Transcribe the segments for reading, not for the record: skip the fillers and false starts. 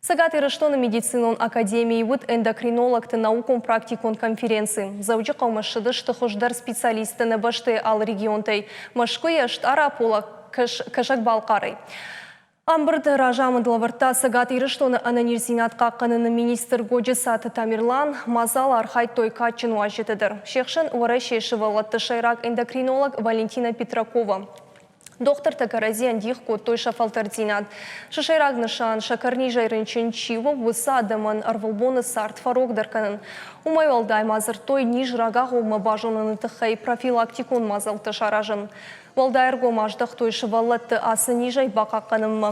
Цӕгат Ирыстоны медицинон академийы уыд эндокринологты наукон-практикон конференци. Дзӕуджыхъӕумӕ ссыдысты хуыздӕр специалисттӕ нӕ бӕстӕйы алы регионтӕй, Мӕскуыйӕ, Стъарапола, Кӕсӕг-Балхъарӕй. Ӕмбырды разамынд лӕвӕрдта Цӕгат Ирыстоны ӕнӕниздзинад хъахъхъӕныны министр Годжыцаты Тамерлан. Мадзалы архайдтой кадджын уазджытӕ дӕр. Се хсӕн Уӕрӕсейы сывӕллӕтты сӕйраг эндокринолог Валентина Петракова. Дохтыртӕ кӕрӕдзийӕн дих кодтой сӕ фӕлтӕрддзинад. Сӕ сӕйраг нысан, сӕкӕрнизӕй рынчын чи у, уыцы адӕмӕн ӕрвылбоны цард фӕрогдӕр кӕнын. Уымӕй уӕлдай ма дзырдтой низ рагагъоммӕ базоныны тыххӕй профилактикон мадзӕлттӕ саразын. Уӕлдай ӕргом аздӕхтой сывӕллӕтты ацы низӕй бахъахъхъӕнынмӕ.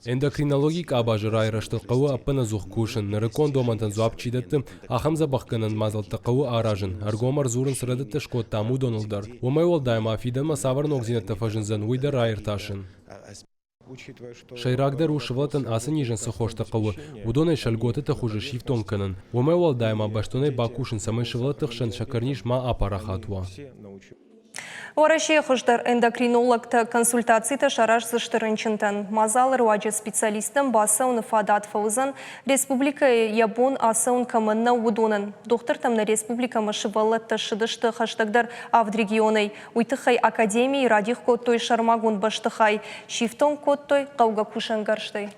Эндокринологийы къабазы райрӕзтыл хъӕуы ӕппынӕдзух кусын, нырыккон домӕнтӕн дзуапп чи дӕтты, ахӕм дзӕбӕхгӕнӕн мадзӕлттӕ хъӕуы аразын, ӕргом ӕрдзурын цы рӕдыдтӕ скодтам, уыдоныл дӕр. Уымӕй уӕлдай ма фидӕнмӕ цавӕр ногдзинӕдтӕ фӕзындзӕн, уый дӕр раиртасын. Сӕйрагдӕр у сывӕллӕттӕн ацы низӕн цы хостӕ хъӕуы, уыдонӕй сӕ льготӕты хуызы сифтонг кӕнын. Уымӕй уӕлдай ма бӕстонӕй бакусын, цӕмӕй сывӕллӕтты хсӕн сӕкӕрниз ма апарахат уа. Уӕрӕсейы хуыздӕр эндокринологтӕ консультацитӕ сараздзысты рынчынтӕн. Мадзалы руаджы специалисттӕм бацӕуыны фадат фӕуыдзӕн, республикӕйы йӕ бон ацӕуын кӕмӕн нӕу, уыдонӕн. Дохтыртӕм нӕ республикӕмӕ сывӕллӕттӕ ссыдысты хӕстӕгдӕр авд регионӕй. Уый тыххӕй академийы радих кодтой сӕрмагонд бӕстыхай, сифтонг кодтой хъӕугӕ кусӕнгӕрзтӕй.